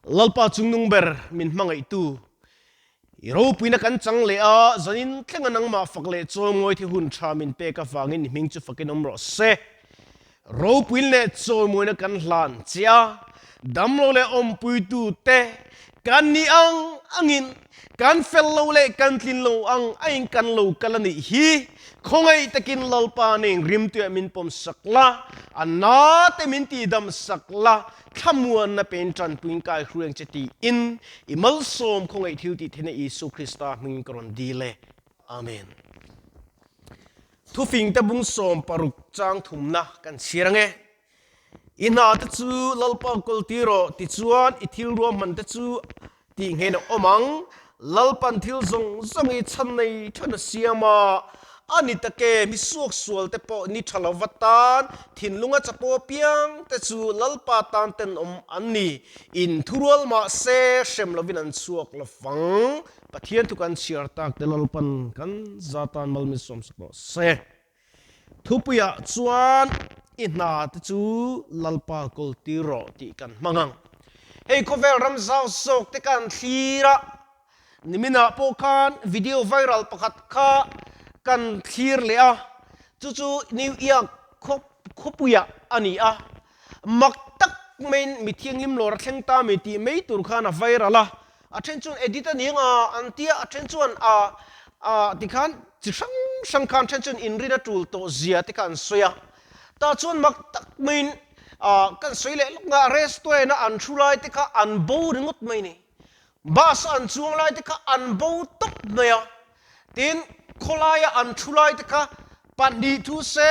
Lalpa chungnung ber min hmangaihtu, i ropuina kan chang leh a, zanin thlenga nangmah fak leh chawimawi thi hun tha min pek avangin i hming chu fakin awm rawh se. Ropuin leh chawimawina kan hlan che a, damlo leh awmpuitute kan nih ang angin kan fel lo leh kan tlin lo ang aiin kan lo kal a nih hi. Khawngaih takin Lalpa nen rimtuiah min pawm sak la, a nate min tihdam sak la, thlamuanna pen tanpuiin kai hruai ang che tiin i malsawm khawngaih thil tih theihna Isua Krista hmingin ka rawn dil e. Amen. Thufingte bung 60 chang thumna kan chhiar ang e. I hna te chu Lalpa kawl tir rawh, tichuan i thil ruahman te chu tih nghen a awm ang. Lalpan thil zawng zawng i chhan nei than a siam a, a ni tak e, mi suaksual te pawh ni tha lova tan thinlunga chapo apiang te chu Lalpa tan tenawm an ni. Inthurual mah se hrem lovin an chhuak lovang. Pathian thu kan chhiar tak te Lalpan kan za tan mal min sawmsak rawh se. Thupuiah chuan i hna te chu Lalpa kawl tir rawh tih kan hmang ang. Hei khawvel ram zau zawk te kan thlir a, niminah pawh khan video viral pakhat kha kan thlir leh a, chu chu New York khawpuiah a ni a. Mak tak maiin mi thianghlim lawr a thleng ta mai tih mai tur khan a viral a, a then chuan edit a ni ang a an tia, a then chuan a a tikhan chi hrang hrang khan then chuan inrin a tul tawh zia te kha an sawi a. Tah chuan mak tak maiin a kan sawi leh lawk nga restaurant a an thu lai te kha an bo ringawt mai ni. Bus a an chuang lai te kha an bo tawp mai a. Tin, khawlaia an thu lai te kha pahnih thu se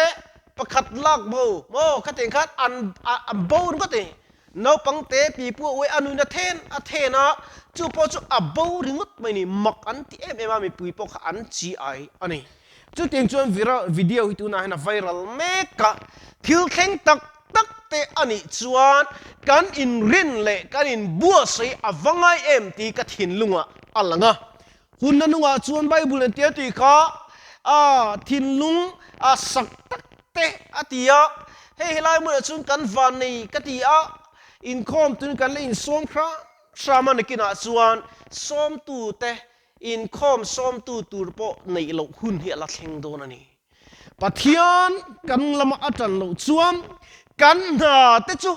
pakhat lak bo maw khatiang khan an an bo ringawt a ni. Naupang te pi pua uai a nuin a then a then a, chu pawh chu a bo ringawt mai a ni. Mak an ti em em a, mipui pawh kha an chi ai a ni. Chutiang chuan viral video hi tunah hian a viral mek a, thil thleng tak tak te a nih chuan kan inrin leh kan inbuatsaih a va ngai em tih ka thinlungah a lang a. Hun na nungah chuan Bible in tia tih kha a thinlung a sak tak te a ti a, hei helai hmunah chuan kan van nei ka ti a, inkhawm tun kan la insawm hram hram a nakinah chuan sawmtu te inkhawm sawmtu tur pawh neih loh hun hi a la thleng dawn a ni. Pathian kan lama a tan loh chuan kan hna te chu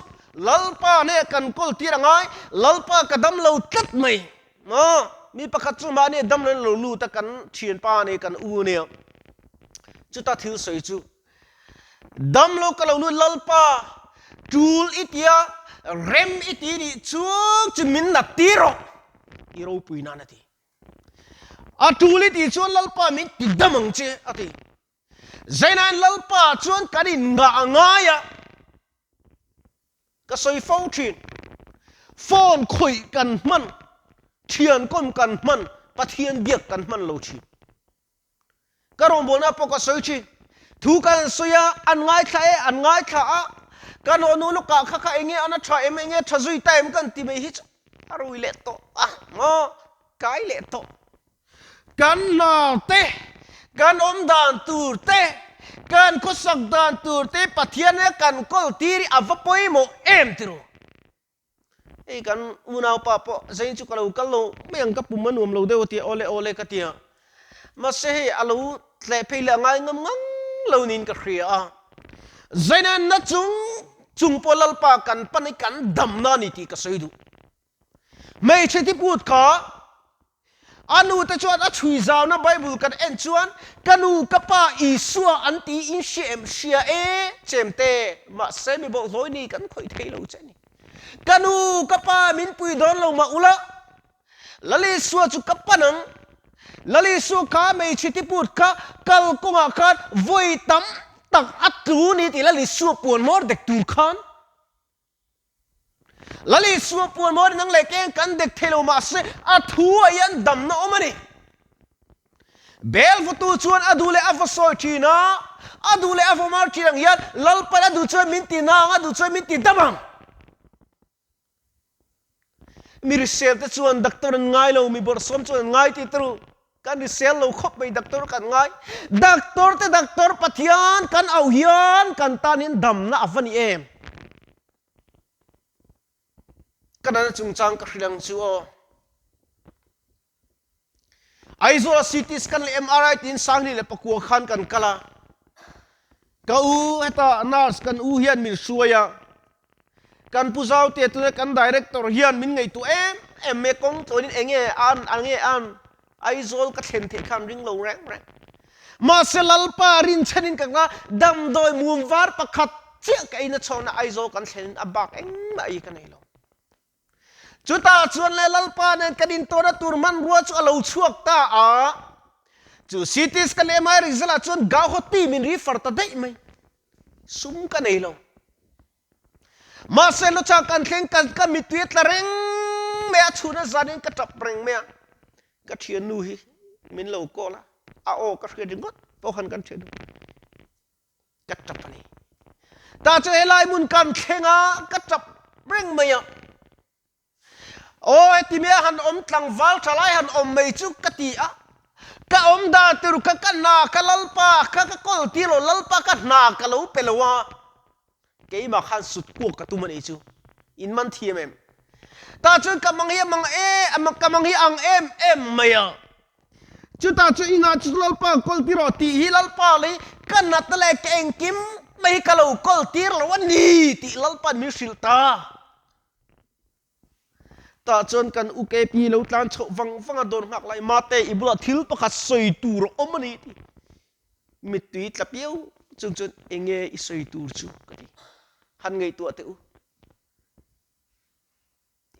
Lalpa hneh kan kawl tir a ngai, Lalpa ka dam lo tlat mai. Maw? Mi pakhat chu mahni a dam loin a lo lut a, kan thianpa a ni, kan u a nia. Chuta thil sawi chu, Dam lo ka lo lut Lalpa, tul i tia, rem i ti nih chung chu min nat tir rawh, i ropui nan a ti. A tul i tih chuan Lalpa min ti dam ang che, a ti. Zainain Lalpa chuan kan inngah a ngai a, ka sawi fo thin. Phone khawih kan hman, thian kawm kan hman, Pathian biak kan hman lo thin. Ka rawngbawlna pawh ka sawi thin. Thu kan sawi a, an ngaithla e, an ngaithla a, kan haw hnu lawkah kha kha enge an a tha em, enge tha zui ta em kan ti mai hi chu a rui leh tawh a, maw kai leh tawh. Kan hna te, kan awm dan tur te, kan khawsak dan tur te Pathian he kan kawl tir hi a va pawimawh em ti ru. Hei kan unaupa pawh zain chu ka lo kal lo mai ang ka pum a nuam lo deuh a tia awle awle ka tia. Mahse hei a lo tleh phei leh a ngai ngam ngang lo niin ka hria a. Zaina na chung chung pawh Lalpa kan pan hi kan damna a ni tih ka sawi duh. Hmeichhe tiput kha a nu te chuan a chhui zauna Bible kan en chuan ka nu ka pa Isua an ti in hria em hria e chemte mahse mi bawlhhlawih ni kan khawih thei lo che ni. Ka nu ka pa min pui dawn lo mah ula Lal Isua chu ka pan ang. Lal Isua kha hmeichhe tiput kha kal kawngah khan vawi tam tak a tlu ni tih Lal Isua puan hmawr dek tur khan Lal Isua puan maw nang leh keng kan dek thei lo mahse a thu ah hian damna awm a ni. Bel vawtu chuan a duh leh a va sawi thin a, a duh leh a va mar thin ang hian Lalpan a duh chuan min ti na ang, a duh chuan min ti dam ang. Mi risel te chuan doctor an ngai lo, mi bawrhsawm chuan an ngai tih turu kan risel lo khawp mai doctor kan ngai. Doctor te doctor Pathian kan auh hian kan tan hian damna a va ni em? Ka nana chungchang ka hrilh ang chu aw. Aizawl-a CT scan leh MRI tiin 2009 khan kan kal a. Ka u heta nurse kan u hian min hruai a. Kan pu Zautea tuna kan director hian min ngaihtuah em em mai a, kawng tluanin enge an ange an Aizawl ka thlen theih khan ring lo reng reng. Mahse Lalpa rinchhenin ka nga damdawi mum var pakhat chiah ka eina chhawna Aizawl kan thlenin a bak engmah ei ka nei lo. Chutah chuan le Lalpa nen kan intawna tur hmanrua chu a lo chhuak ta a, chu CT scan leh MRI result ah chuan Gauhati min refer ta daih mai. Sum ka nei lo. Mahse Lucha kan thleng kan ka mittui a tla reng mai a, chhuna zanin ka tap reng mai a, ka thiannu hi min lo call a, a aw ka hriat ringawt pawh khan kan thiannu ka tap a ni. Tah chuan helai hmun kan thleng a, ka tap reng mai a. Aw heti mai a han awm tlangval tha lai han awm mai chu ka ti a, ka awm dan tur kha ka hna ka Lalpa kha ka kawl tir lo, Lalpa ka hna ka lo pe lo a, keimah khan sut kuak ka tum a nih chu, in man thiam em? Tah chuan ka mang hi a mang em ka mang hi a ang em em mai a, chutah chuan inah chu Lalpa kawl tir rawh tih hi Lalpa lei ka natna leh ka engkim mai hi ka lo kawl tir lo a ni tih Lalpa'n min hrilh ta. Tah chuan kan UKP lo tlan chhoh vang vang a dawn nghak lai mate i bulah thil pakhat sawi tur a awm a ni tih mittui tla piau chung chuan enge i sawi tur chu ka ti. Han ngaihtuah teh u.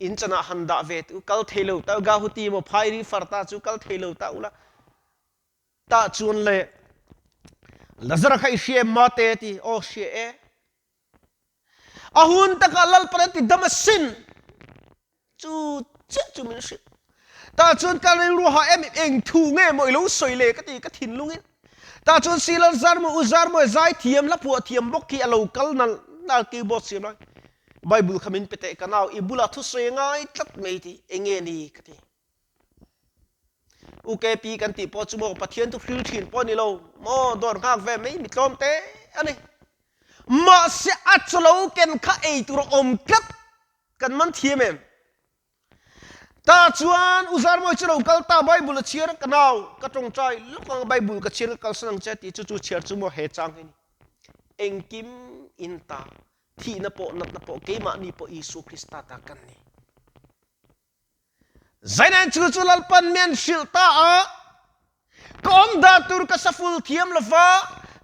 In chanah han dah ve teh u, kal thei lo ta Gahuti emaw Phairi Farta chu kal thei lo ta ula. Tah chuan le Lazara kha i hria em mate a ti, aw hria e. A hun takah Lalpan an ti dam asin. Chu chiah chu min hrilh. Tah chuan ka rilru ha em em eng thu nge maw i lo sawi le ka ti ka thinlungin. Tah chuan Silan Zarmawi U Zarmawi zai thiam hla phuah thiam bawk hi a lo kal nal nal keyboard siam lai. Bible kha min pe teh ka nau i bulah thusawi a ngai tlat mai ti enge ni ka ti. UKP kan tih pawh chu maw Pathian chu hril thin pawh a ni lo maw dawr nghak ve mai mi tlawm te a ni. Mahse a chawlo ken kha ei tur a awm tlat kan man thiam em? Tah chuan U Zarmawi chu lo kal ta Bible a chhiar ka nau ka tawngtai lawk ang Bible ka chhiar ka kalsan ang che tih chu chu chhiar chu maw he chang hi ni. Engkim in ta thihna pawh natna pawh keimahni pawh Isua Krista ta kan ni. Zainen chu chu Lalpan mi an hrilh ta a, ka awm dan tur ka saful thiam lo va,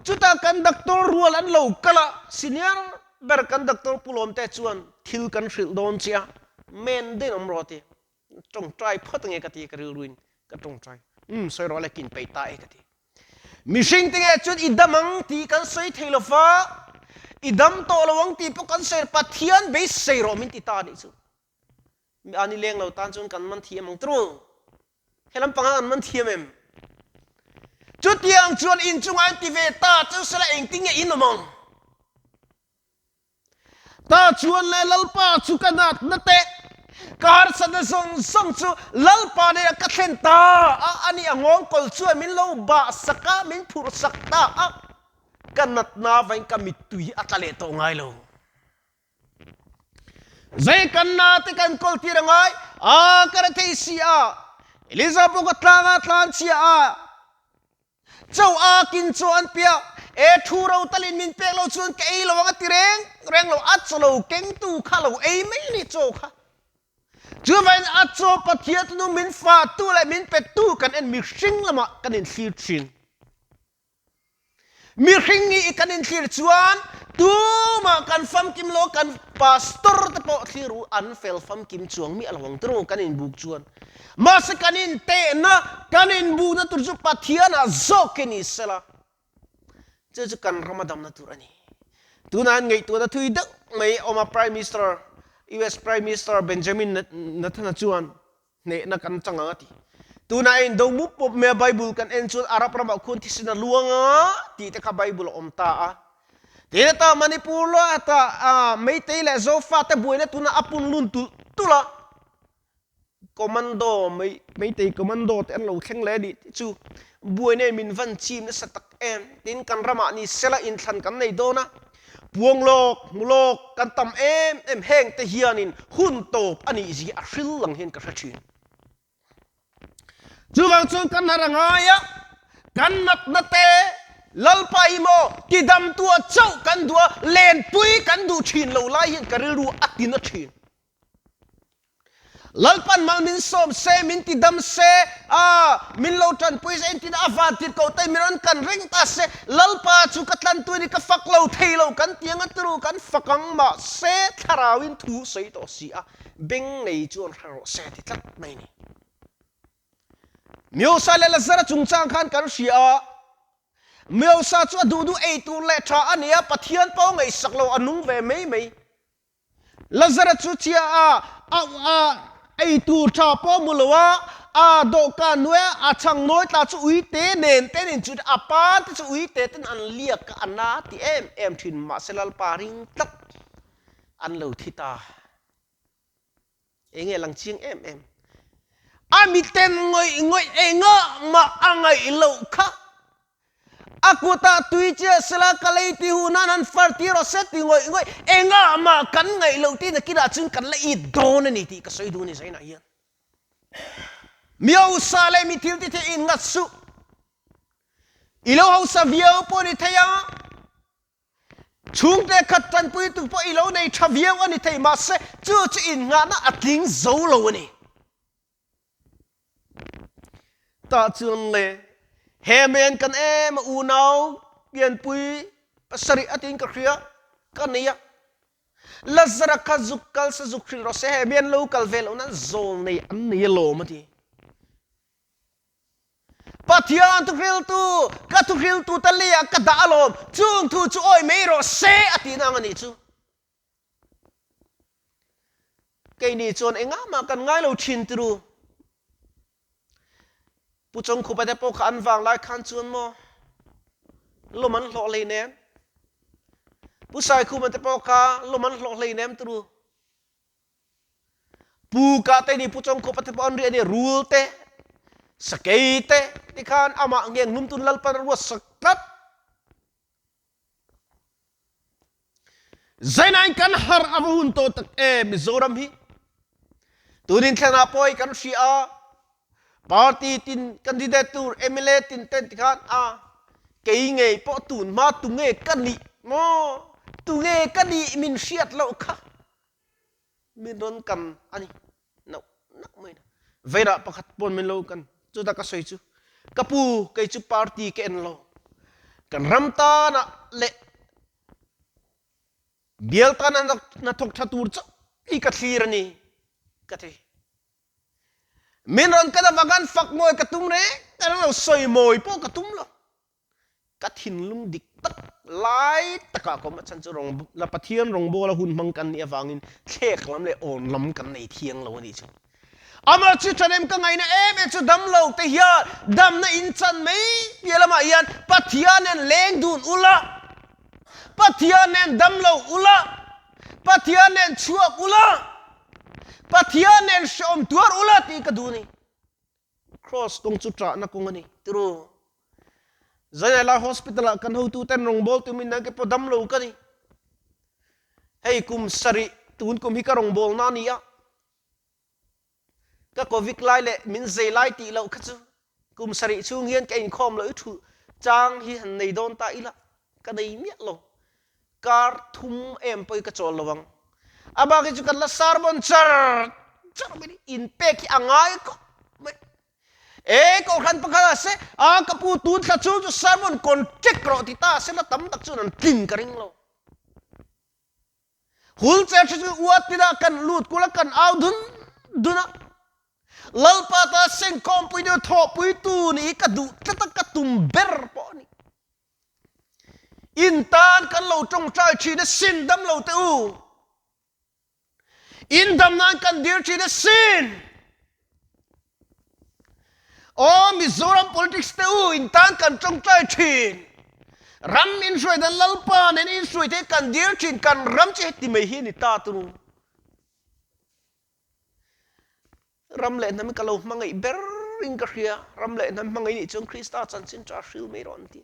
chutah kan doctor rual an lo kal a, senior ber kan doctor Pu Lawmte chuan thil kan hrilh dawn che a, men daih awm rawh a ti, tawngtai phawt ange ka ti, ka rilruin ka tawngtai, umm sawi rawh le kin peih ta e ka ti. Mihring te nge chuan i dam ang tih kan sawi thei lo va, i dam tawh lo ang tih pawh kan sawi lo, Pathian beisei rawh min ti ta a nih chu. A ni leng lo tan chuan kan man thiam ang tru. He lampangah kan man thiam em? Chutiang chuan in chungah an ti ve ta chu sela engtin nge in awm ang? Ta chuan le Lalpa chu ka natna te, ka harsatna zawng zawng chu Lalpa nena ka thlen ta a, ani a nghawngkawl chuan min lo bah sak a, min phurh sak ta a, ka natna vain ka mittui a tla leh tawh ngai lo. Zei kan na te kan kawl tir a ngai a, ka ra thei si a, Eliza pawh ka tlang a tlan chhia a, cho a kin chaw an piah, e thu ro talin min pek lo chuan ka ei lo ang a ti reng reng lo, a chaw lo kengtu kha lo ei mai a ni chaw kha. Chuvangin a chaw Pathian tunu min fahtu leh min petu kan en mihring lamah kan inthlir thin. Mihring hi kan inthlir chuan tumah kan famkim lo, kan pastor te pawh thlir u an fel famkim chuang miah lo ang tiraw kan inbuk chuan. Mahse kan intehna, kan inbukna tur chu Pathianah zawk hi ni sela, chu chu kan rama damna tur a ni. Tunah hian ngaihtuahna thui deuh mai a awm a, Prime Minister, US Prime Minister Benjamin Netanyahu chuan Hnehna kan chang ang a ti. Tunah a indo mup mup mai a, Bible kan en chuan Arab ramah khuan thisen a luang a tih te kha Bible a awm ta a. Tin ata Manipur lo ata Meitei leh Zofa te buaina tunah a pun lun tulh tulh a. Commando, Meitei commando te an lo thleng leh a nih tih chu buaina in min van chim nasa tak em. Tin kan ramah ni sela inthlan kan nei dawn a. Puang lawk, hmu lawk kan tam em em heng te hianin hun tawp a nih zia a hril lang hian ka hre thin. Chuvang chuan kan har a ngai a, kan natna te Lalpa hi maw tidamtua chauh kan duh a, lenpui kan duh thin lo lai hian ka rilru a tina thin. Lalpan mal min sawm se, min tidam se, a min lo tanpui se, engtin a van tir ko te min rawn kan reng ta se, Lalpa chu ka tlantu ni ka fak lo thei lo kan ti ang a turu kan fak ang mahse thlarauin thu sawi tawh si a, beng nei chuan hre rawh se ti tlat mai ni. Miosa leh Lazara chungchang khan kan hria a, Miosa chu a duh duh ei tur leh tha a ni a, Pathian pawh ngaihsak lo a nung ve mai mai. Lazara chu chia a, a, a ei tur tha pawh hmu lo a, a dawhkan hnuaia a chhang nawi tla chu uite nen ten in chut a, pa te chu uite ten an liak a, a na ti em em thin, mahse Lalpa ring tlat an lo thi ta. Enge lang chiang em em? A miten ngawih ngawih engah mah a ngaih loh kha. A kutah tui chiah sela ka lei ti hu nan han far tir aw se ti ngawih ngawih engah mah kan ngaih loh tih nakinah chuan kan la it dawn a ni tih ka sawi duh a ni zainah hian. Mi hausa leh mi thil ti thei in ngat suh. I lo hausa viau pawh ni thei a. Chhungte khat tanpui tu pawh i lo nei tha viau a ni thei, mahse chu chu innghahna a tling zo lo a ni. Tah chuan le, he men kan em a unau pianpui pasarih a tiin ka hria, ka nei a. Lazara kha zuk kal sa zuk hrilh rawh se, he men lo kal ve loh nan zawl nei an nei alawm a ti. Pathian thuhriltu, ka thuhriltu ta leiah ka dah alawm, chung thu chu awi mai rawh se a tihna ang a nih chu. Keini chuan engah mah kan ngai lo thin tiru. Pu Chawngkhupa te pawh kha an vang lai khan chuan maw lawm an hlawh hleinem. Pu Saikhuma te pawh kha lawm an hlawh hleinem tiru. Pu kah te ni Pu Chawngkhupa te pawh an riah ni rul te sakei te tikhan amah ngeng hlum tun Lalpan a ruat sak tlat. Zainain kan har a va hun tawh tak em Mizoram hi. Tunin thlenah pawh hi kan hria a, party tin candidate tur mla tin ten tikhan a kei ngei pawh tun hma tunge ka nih maw tunge ka nih min hriat loh kha. Min rawn kan a ni nauh nauh mai na. Veirah pakhat pawn min lo kan chutah ka sawi chu ka pu kei chu party ka en lo kan ram tanah leh bial tana hnathawk tha tur chauh hi ka thlir a ni ka ti. Min rawn kan avang fak mawi ka tum reng reng lo sawi mawi pawh ka tum lo. Ka thinlung dik tak lai takah ka awm a chhan chu rawng la Pathian rawngbawla hun hmang kan nih avangin thlek lam leh awn lam kan nei thiang lo a nih chu. Amah chu ṭhahnem ka ngaihna em em chu damlo te hian damna in chan mai piah lamah hian Pathian nen leng dun ula, Pathian nen damlo ula, Pathian nen chhuak ula, Pathian nen hrehawm tuar ula tih ka duh a ni. Cross kawng chu ṭahna kawng a ni tiraw? Zainailai Hospital ah kan hotu ten rawngbâwl tumin nang ke pawh dam lo ka ni. Hei kum sarih tun kum hi ka rawngbâwlna a ni a, ka Covid lai leh min zei lai tih loh kha chu kum sarih chhung hian ka inkhawm loh i thu chang hi han nei dawn ta ila ka nei miah lo. Kar thum em pawh hi ka chawl lo ang. A bak hi chu kan la sermon char char mai ni. Inpek hi a ngai khawp mai. E kohhran pakhat ah se a ka pu tun thla chhung chu sermon contract rawh ti ta se la tam tak chuan an tlin ka ring lo. Hul che hri chu uat tina kan lut kul a kan au dun dun a. Lalpa ta sengkhawmpui deuh thawhpui tu nih hi ka duh tlat a ka tum ber pawh a ni. In tan kan lo tawngtai thin a sin dam lo teh u. In dam nan kan dir thin a sin. Aw Mizoram politics te u in tan kan tawngtai thin. Ram in hruai dan Lalpa nen in hruai te kan dir thin kan ram chu heti mai hi a ni ta tunu. Ram leh hnam hi ka lo hmangaih ber in ka hria, ram leh hnam hmangaih nih chuan Krista chanchin ṭha hril mai rawh an ti.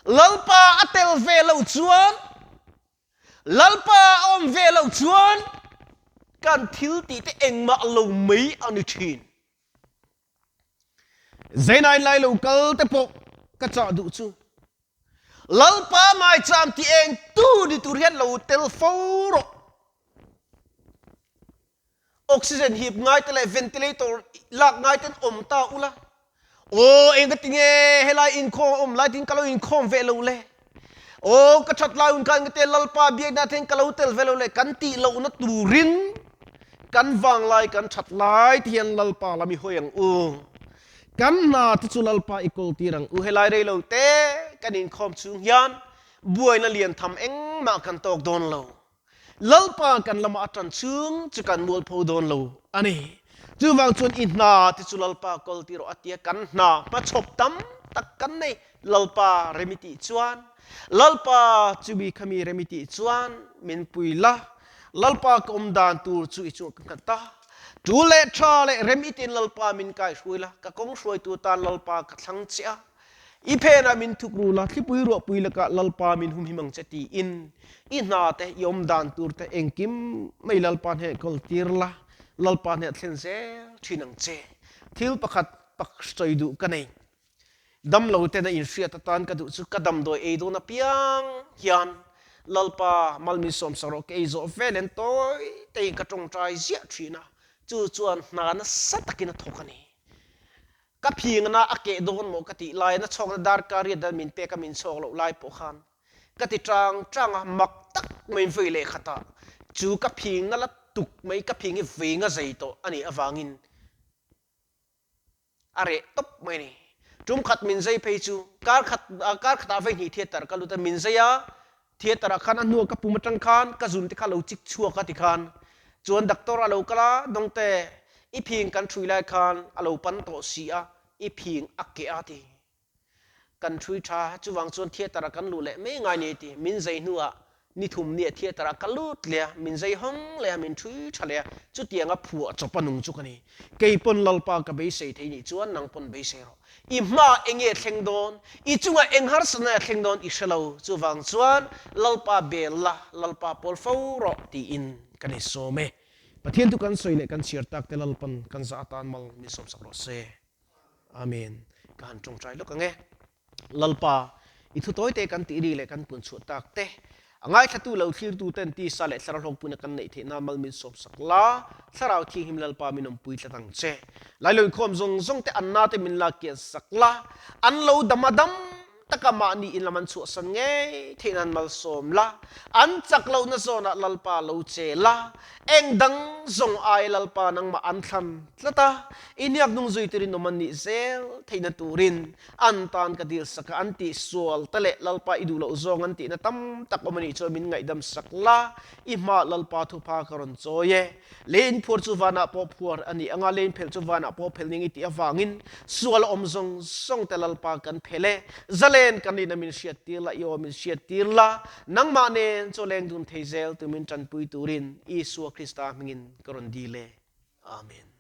Lalpa a tel ve loh chuan, Lalpa a awm ve loh chuan kan thil tih te engmah lo mai a ni thin. Zeinain lai lo kal te pawh ka chah duh chu Lalpa maicham ti eng tu ni tur hian lo tel fo rawh. Oxygen hip ngai te leh ventilator lak ngai ten awm ta ula. Aw eng ka ti nge helai inkhawm a awm lai tin ka lo inkhawm ve lo le. Aw ka that lai hun khan ka te Lalpa biakna then ka lo tel ve lo le kan tih lohna turin kan vanglai kan that lai te hian Lalpa lam i hawi ang u. Kan hna te chu Lalpa i kawl tir ang u. Helai rei lo te kan inkhawm chhung hian buaina lian tham engmah kan tawk dawn lo. Lalpa kan lamah a ṭan chhung chu kan mualpho dawn lo a ni. Chuvang chuan i hna te chu Lalpa kawl ti rawh a tia kan hna hmachhawp tam tak kan nei. Lalpa rem i tih chuan, Lalpa chumi khami rem i tih chuan min pui la, Lalpa ka awm dan tur chu i chungah ka nghat a. Ṭul leh ṭha leh rem i tin Lalpa min kaihruai la, ka kawng hruaitu tan Lalpa ka thlang che a. I phenah min thuk ru la, thlipui ruahpui lakah Lalpa min humhim ang che tiin i hna te, i awm dan tur te engkim mai Lalpa hneh kawl tir la, Lalpa hneh thlen zel thin ang che. Thil pakhat pak sawi duh ka nei. Damlo ten a inhriat atan ka duh chu ka damdawi ei dawn apiang hian Lalpa mal min sawmsak rawh ka ei zawh vel en tawi tein ka tawngtai ziah thin a, chu chuan hna nasa takin a thawk a ni. Ka phingna a keh dawn maw ka tih lai, na chhawkna darkar riat dan min pek a min chhawk loh lai pawh khan ka ti chang chang a, mak tak maiin vei leh khatah chu ka phingna la tuk mai, ka phing hi vei nga zei tawh a nih avangin a reh tawp mai a ni. Tum khat min zei phei chu kar khat kar khatah vei hnih theatre ka lut a, min zei a, theatre ah khan a hnua ka pum atang khan ka zun te kha lo chik chhuak a tikhan chuan doctor a lo kal a, Dawngte, i phing kan ṭhui lai khan a lo pan tawh si a, i phing a keh a ti. Kan ṭhui ṭha, chuvang chuan theatre ah kan luh leh mai ngai ni ti. Min zei hnuah ni thum nia theatre ah ka lut leh a, min zei hawng leh a, min ṭhui ṭha leh a, chutianga phuah chawp a nung chu ka ni. Kei pawn Lalpa ka beisei thei nih chuan nang pawn beisei rawh. I hma enge thleng dawn, i chungah eng harsatna a thleng dawn i hre lo, chuvang chuan Lalpa bel la, Lalpa pawl fo rawh tiin kan i sawm e. Pathian chu kan sawi leh kan chhiar tak te Lalpan kan zah atan mal min sawmsak rawh se. Amen. Ka han tawngtai lawk ang e. Lalpa, i thu tawi te kan tih ri leh kan pun chhuah tak te, A ngaithlatu lo thlirtu ten tisa leh thlarau hlawkpuina kan neih theih nan mal min sawmsak la, Thlarau Thianghlim Lalpa min awmpui tlat ang che. Lailoikhawm zawng zawng te an nate min lak kian sak la, an lo dam a dam taka mahni in lam an chhuahsan ngei theih nan malsawm la, an chak lohna zawnah Lalpa lo che la, eng dang zawng ai Lalpa nangmah an thlan tlat a, i hniak hnung zui turin awm an nih zel theihna turin An tan ka dil sak a, an tih sual te leh Lalpa i duh loh zawng an tihna tam tak awm a nih chuan min ngaihdam sak la, i hmaah Lalpa thupha ka rawn chawi e. Lei in phuar chu vanah pawh phuar a ni anga, lei in phelh chu vanah pawh phelh ning i tih avangin sual a awm zawng zawng te Lalpa kan phelh e. Zalen kan nihna min hriat tir la, i aw min hriat tir la, nangmah nen chaw leng dun thei zel tu min tanpui turin Isua Krista hmingin ka rawn dil e. Amen.